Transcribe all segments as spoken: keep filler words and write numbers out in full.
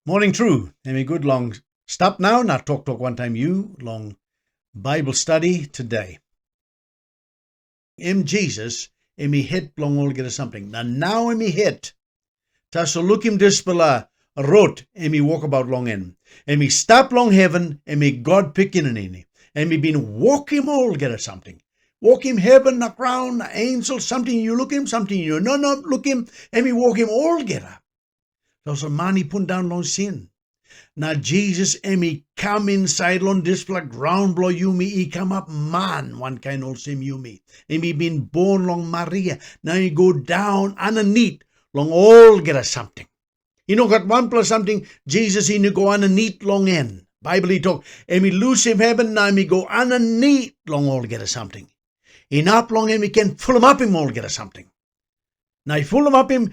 Moning tru, em i gut long stap nau na toktok wantaim yu long Bible study today. Em Jisas, em i het bilong olgeta samting. Na nau em i het. Tasol lukim dispela rot em i wokabaut long en. Em i stap long heven, em i God Pikinini. Em i bin wokim olgeta samting. Wokim heven na graun na ensel, samting yu lukim, samting yu no no lukim, em i wokim olgeta. Tasol man i pundaun long sin. Na Jisas em i kam insait long dispela graun bilong yumi i kamap man wankain olsem yumi. Em i bin bon long Maria, na i go daun aninit long olgeta samting. I no gat wanpela samting Jisas i no go aninit long en. Baibel i tok, em i lusim heven na em i go aninit long olgeta samting. Inap long em i ken fulumapim olgeta samting. Na i fulumapim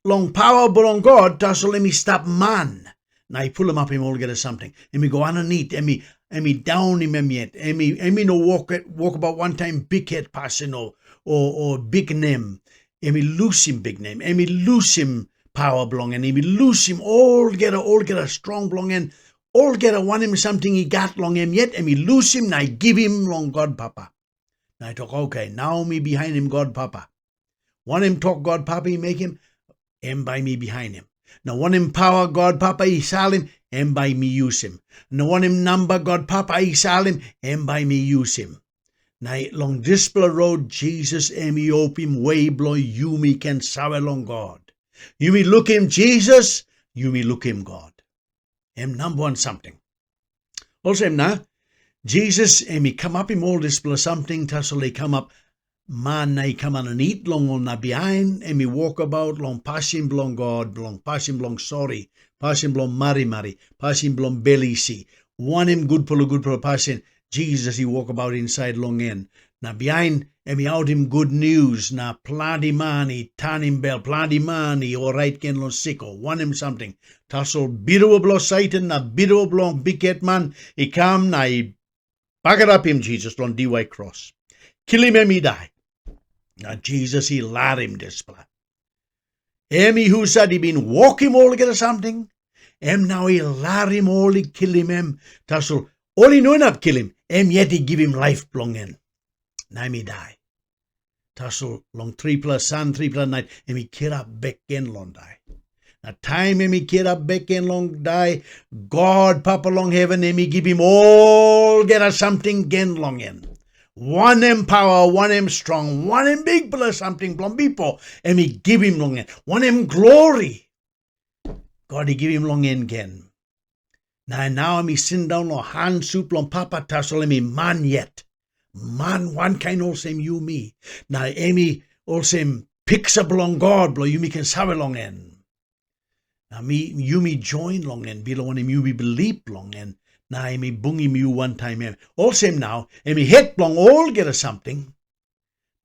long pawa bilong God, tasol em i stap man. Na i fulumapim olgeta samting. Em i go aninit, em i, em i daunim em yet. Em i, em i no wok, wokabaut wantaim bikhet pasin o, o, o biknem. Em i lusim biknem. Em i lusim pawa bilong en. Em i lusim olgeta, olgeta strong bilong en. Olgeta wanem samting i gat long em yet, em i lusim na i givim long God Papa. Na i tok, "Oke, nau mi bihainim God Papa. Wanem tok God Papa i mekim, em bai mi bihainim. Na wanem pawa God Papa i salim, em bai mi yusim. Na wanem namba God Papa i salim, em bai mi yusim." Na long dispela rot Jisas em i opim we bilong yumi ken save long God. Yumi lukim Jisas, yumi lukim God. Em namba wan samting. Olsem na, Jisas em i kamapim ol dispela samting, tasol i kamap man na i kam aninit long ol, na bihain em i wokabaut long pasin bilong God, bilong pasin bilong sori, pasin bilong marimari, pasin bilong bel isi, wanem gutpela gutpela pasin Jisas i wokabaut insait long en. Na bihain em i autim gutnius, na planti man i tanim bel, planti man i orait gen long sik o wanem samting. Tasol birua bilong Satan na birua bilong bikhetman i kam na i bagarapim Jisas long diwai kros. Kilim em i dai. Na Jisas i larim dispela. Em i husat i bin wokim olgeta samting, em nau i larim ol i kilim em, tasol ol i no inap kilim, em yet i givim laip bilong en. Na em i dai. Tasol long tripela san, tripela nait, em i kirap bek gen long dai. Na taim em i kirap bek gen long dai, God Papa long heven em i givim olgeta samting gen long en. Wanem pawa, wanem strong, wanem bikpela samting bilong bipo em i givim long en. Wanem glori God i givim long en gen. Na nau em i sindaun long han sut bilong Papa, tasol em i man yet. Man wankain olsem yumi. Na em i olsem piksa bilong God, bilong yumi ken save long en. Na mi, yumi join long en, bilong wanem yumi bilip long en, na em i bungim yu wantaim em. Olsem nau, em i het bilong olgeta samting.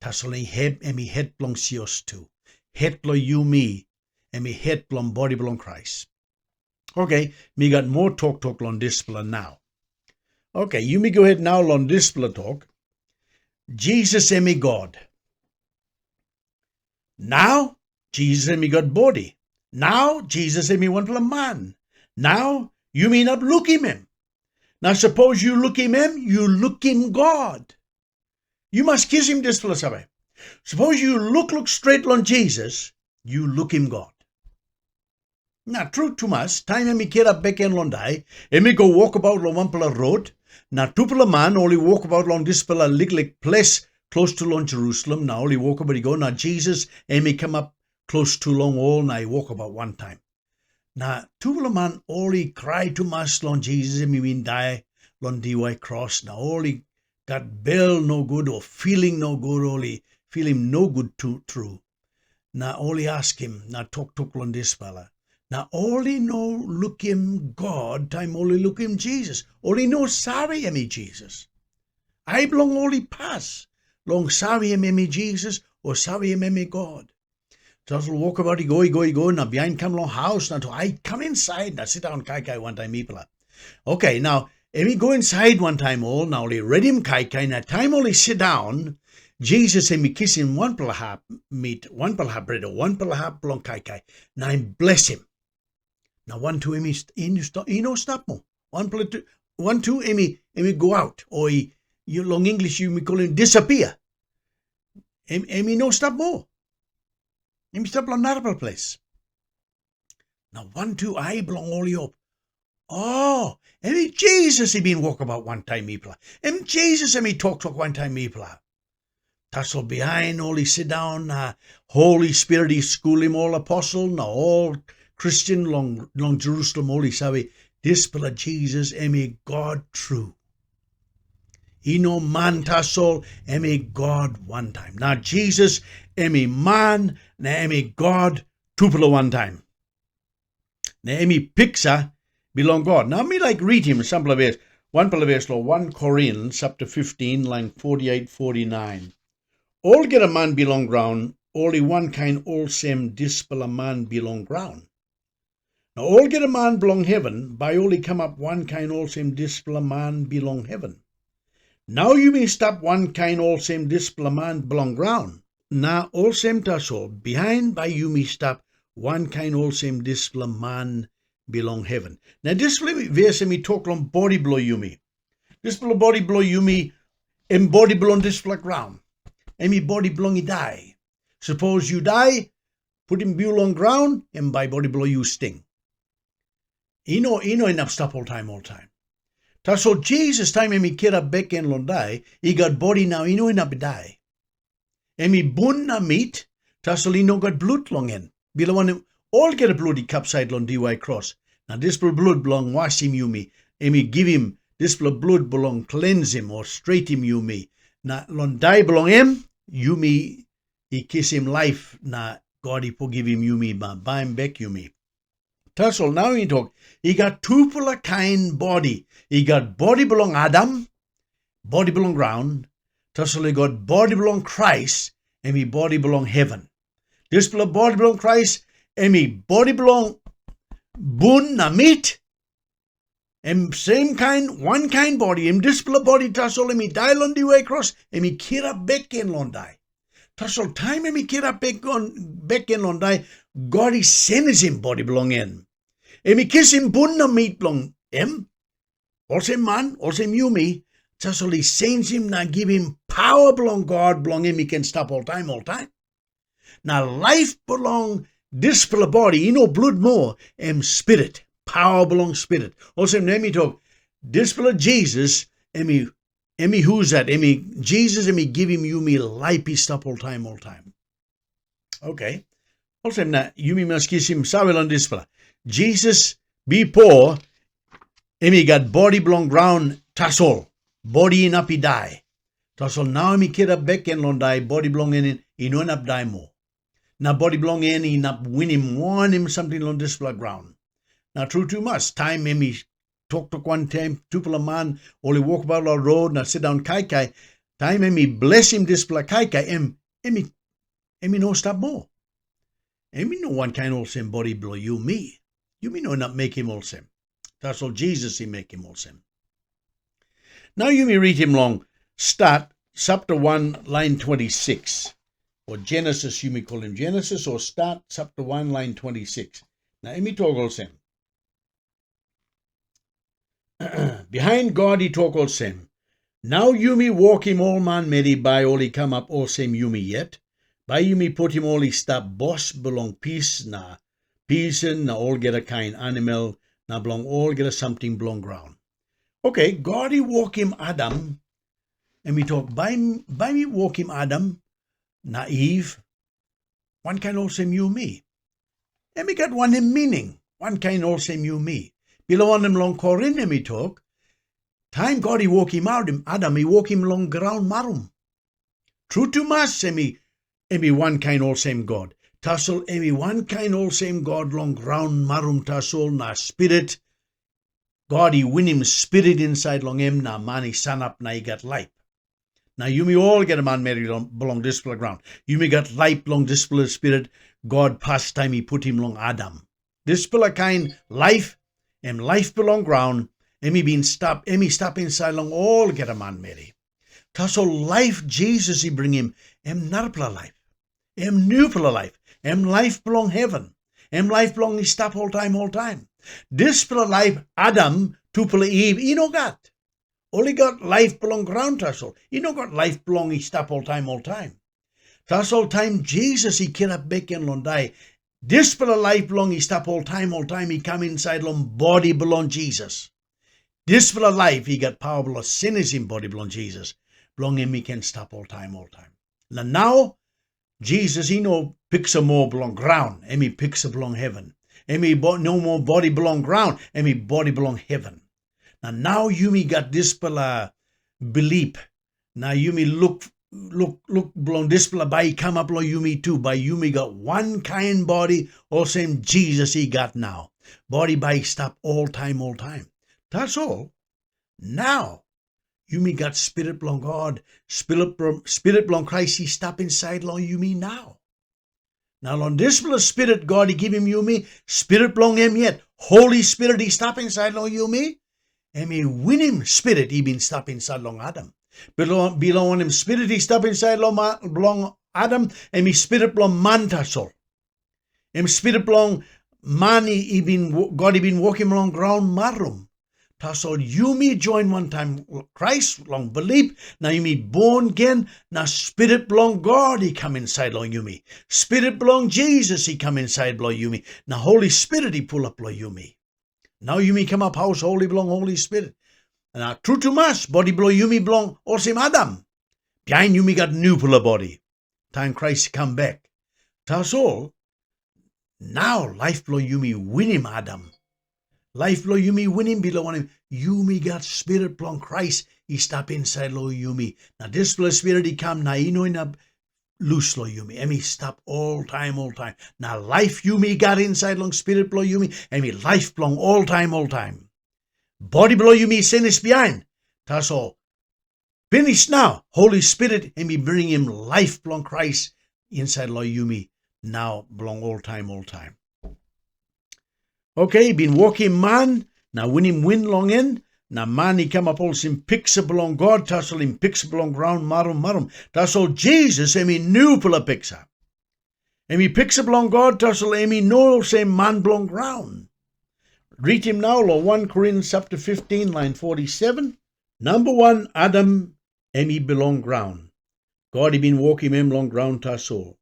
Tasol em i het, em i het bilong sios tu. Het bilong yumi, em i het bilong bodi bilong Krais. Oke, mi gat moa toktok long dispela nau. Oke, yumi go het nau long dispela tok. Jisas em i God. Nau, Jisas em i gat bodi. Nau, Jisas em i wanpela man. Nau, yumi inap lukim em. Na sapos yu lukim em, yu lukim God. Yu mas kisim dispela save. Sapos yu lukluk stret long Jisas, yu lukim God. Na tru tumas, taim em i kirap bek gen long dai, em i go wokabaut long wanpela rot, na tupela man ol i wokabaut long dispela liklik ples klostu long Jerusalem, na ol i wokabaut i go, na Jisas em i kamap klostu long ol na i wokabaut wantaim. Na tupela man ol i krai tumas long Jisas em i bin dai long diwai kros, na ol i gat bel nogut o filing nogut, ol i filim nogut tu tru. Na ol i askim na toktok long dispela. Na ol i no lukim God taim ol i lukim Jisas. Ol i no save em i Jisas. Ai bilong ol i pas long save em em i Jisas o save em em i God. Tasol wokabaut i go, i go, i go, na bihain kam long haus, na tok, "Ai kam insait na sindaun kaikai wantaim mipela." Oke, nau em i go insait wantaim ol, na ol i redim kaikai, na taim ol i sindaun, Jisas em i kisim wanpela hap mit, wanpela hap bret, wanpela hap bilong kaikai, na em blesim. Na wantu em i st-, i no sta-, i no stap moa. Wanpela tu, wantu em i, em i go aut, o i, yu, long English yumi kolim disappear. Em, em i no stap moa. Em i stap long narapela ples. Na wantu ai bilong ol i op. O, em i Jisas i bin wokabaut wantaim mipela. Em Jisas em i toktok wantaim mipela. Tasol bihain ol i sindaun na Holi Spirit i skulim ol aposel na ol Kristen long, long Jerusalem, ol i save, dispela Jisas em i God tru. I no man tasol, em i God wantaim. Na Jisas em i man, na em i God tupela wantaim. Na em i piksa bilong God. Na mi laik ritim sampela ves, wanpela ves long wan Korin sapta fiftin, lain foti eit, foti nain. Olgeta man bilong graun, ol i wankain olsem dispela man bilong graun. Na olgeta man bilong heven, bai ol i kamap wankain olsem dispela man bilong heven. Nau yumi stap wankain olsem dispela man bilong graun. Na olsem tasol, bihain bai yumi stap wankain olsem dispela man bilong heven. Na dispela ves em i tok long bodi bilong yumi. Dispela bodi bilong yumi, em bodi bilong dispela graun. Em i bodi bilong i dai. Sapos yu dai, putim yu long graun, em bai bodi bilong yu sting. I no, i no inap stap oltaim, oltaim. Tasol Jisas, taim em i kirap bek gen long dai, i gat bodi nau i no inap i dai. Em i bun na mit, tasol i no gat blut long en. Bilong wanem, olgeta blut i kapsait long diwai kros, na dispela blut bilong wasim yumi, em i givim dispela blut bilong klensim o stretim yumi, na long dai bilong em, yumi i kisim laip na God i fogivim yumi, ba baim bek yumi. Tasol nau i tok, i gat tupela kain bodi. I gat bodi bilong Adam, bodi bilong graun, tasol i gat bodi bilong Krais, em i bodi bilong heven. Dispela bodi bilong Krais, em i bodi bilong bun na mit, em sem kain, wankain bodi, em dispela bodi tasol em i dai long diwai kros, em i kirap bek gen long dai. Tasol taim em i kirap bek, bek gen long dai, God i senisim bodi bilong en. Em i kisim bun na mit bilong em, olsem man, olsem yumi, tasol i senisim na givim pawa bilong God bilong em i ken stap oltaim, oltaim. Na laip bilong dispela bodi i no blut moa, em spirit, pawa bilong spirit. Olsem na em i tok, dispela Jisas, em i, em i husat, em i, Jisas em i givim yumi laip i stap oltaim, oltaim. Oke. Olsem na yumi mas kisim save long dispela. Jisas bipo em i gat bodi bilong graun tasol, bodi inap i dai. Tasol nau em i kirap bek gen long dai, bodi bilong en i no inap dai moa. Na bodi bilong en inap winim wanem samting long dispela graun. Na tru tumas, taim em i toktok wantaim tupela man, ol i wokabaut long rot na sindaun kaikai, taim em i blesim dispela kaikai, em, em i, em i no stap moa. Em i no wankain olsem bodi bilong yumi. Yumi no inap mekim olsem. Tasol Jisas i mekim olsem. Nau yumi ritim long Stat, sapta wan, lain twenti sikis. O Genesis, yumi kolim Genesis, o Stat, sapta wan, lain twenti sikis. Na em i tok olsem, bihain God i tok olsem, nau yumi wokim ol manmeri bai ol i kamap olsem yumi yet, bai yumi putim ol i stap bos bilong pis na pisin na olgeta kain animal na bilong olgeta samting bilong graun. Oke, God i wokim Adam, em i tok, bai, bai mi wokim Adam na Iv, wankain olsem yumi. Em i gat wanem mining, wankain olsem yumi? Bilong wanem long Korin em i tok, taim God i wokim Adam, Adam i wokim long graun marum. Tru tumas em i, em i wankain olsem God. Tasol em i wankain olsem God long graun marum tasol na spirit. God i winim spirit insait long em na man i sanap na i gat laip. Na yumi olgeta manmeri bilong dispela graun, yumi gat laip long dispela spirit God pastaim i putim long Adam. Dispela kain laip, em laip bilong graun, em i bin stap, em i stap insait long olgeta manmeri. Tasol laip Jisas i bringim, em narapela laip. Em nupela laip, em laip bilong heven. em laip bilong i stap oltaim oltaim. Dispela laip Adam, tupela Iv i no gat. Ol i gat laip bilong graun tasol, i no gat laip bilong i stap oltaim oltaim. Tasol taim Jisas i kirap bek gen long dai, dispela laip bilong i stap oltaim oltaim i kam insait long bodi bilong Jisas. Dispela laip i gat pawa bilong senisim bodi bilong Jisas, bilong em i ken stap oltaim oltaim. Na nau, Jisas i no piksa moa bilong graun, em i piksa bilong heven. Em i bo- no moa bodi bilong graun, em i bodi bilong heven. Na nau yumi gat dispela bilip, na yumi luk, luk, luk bilong dispela bai i kamap long yumi tu, bai yumi gat wankain bodi olsem Jisas i gat nau. Bodi bai i stap oltaim oltaim. Tasol, nau, yumi gat Spirit bilong God, Spirit bilong, Spirit bilong Krais i stap insait long yumi nau. Na long dispela Spirit God i givim yumi, Spirit bilong em yet, Holi Spirit i stap insait long yumi, em i winim Spirit i bin stap insait long Adam. Bilong, bilong wanem Spirit i stap insait long, ma- bilong Adam, em i spirit bilong man tasol. Em spirit bilong man i, i bin, God i bin wokim long graun marum. Tasol yumi join wantaim Krais long bilip, na yumi born gen, na Spirit bilong God i kam insait long yumi. Spirit bilong Jisas i kam insait bilong yumi, na Holi Spirit i pulap long yumi. Nau yumi kamap haus holi bilong Holi Spirit. Na tru tumas, bodi bilong yumi bilong olsem Adam. Bihain yumi gat nupela bodi. Taim Krais i kam bek. Tasol, nau laip bilong yumi winim Adam. Laip bilong yumi winim bilong wanem, yumi gat Spirit bilong Krais i stap insait long yumi. Na dispela Spirit i kam na i no inap lus long yumi. Em i stap oltaim oltaim. Na laip yumi gat insait long Spirit bilong yumi, em i laip bilong oltaim oltaim. Bodi bilong yumi i senis bihain. Tasol, pinis nau, Holi Spirit em i bringim laip bilong Krais insait long yumi nau bilong oltaim oltaim. Oke, i bin wokim man na winim win long en, na man i kamap olsem piksa bilong God, tasol em piksa bilong graun marum marum. Tasol Jisas em i nupela piksa. Em i piksa bilong God, tasol em i no olsem man bilong graun. Ritim nau long wan Korin sapta fiftin, lain foti seven. Namba wan Adam em i bilong graun. God i bin wokim em long graun tasol.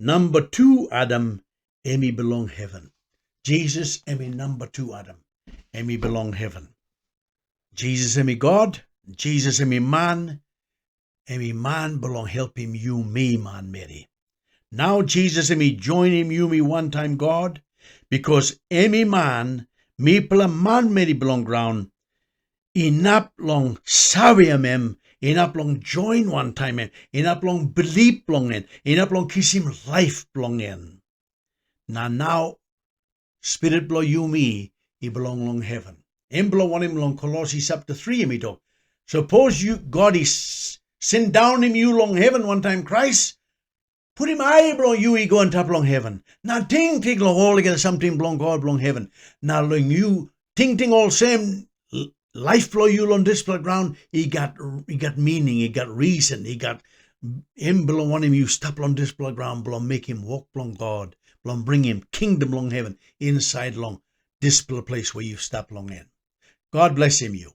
Namba tu Adam em i bilong heven. Jisas em i namba tu Adam. Em i bilong heven. Jisas em i God, Jisas em i man, em i man bilong helpim yumi manmeri. Nau Jisas em i joinim yumi wantaim God, bikas em i man, mipela manmeri bilong graun, inap long savim em, inap long join wantaim em, inap long bilip long en, inap long kisim laip bilong en. Na nau Spirit bilong yumi i bilong long heven. Em bilong wanem long Kolosi sapta tri em i tok, sapos yu God i s- sindaunim yu long heven wantaim Krais, putim ai bilong yu i go antap long heven, na tingting long olgeta samting bilong God bilong heven, na long yu tingting olsem, laip bilong yu long dispela graun i gat, i gat mining, i gat risen, i gat em bilong wanem yu stap long dispela graun bilong mekim wok bilong God, bilong bringim kingdom long heven insait long dispela ples we yu stap long en. God blesim yu.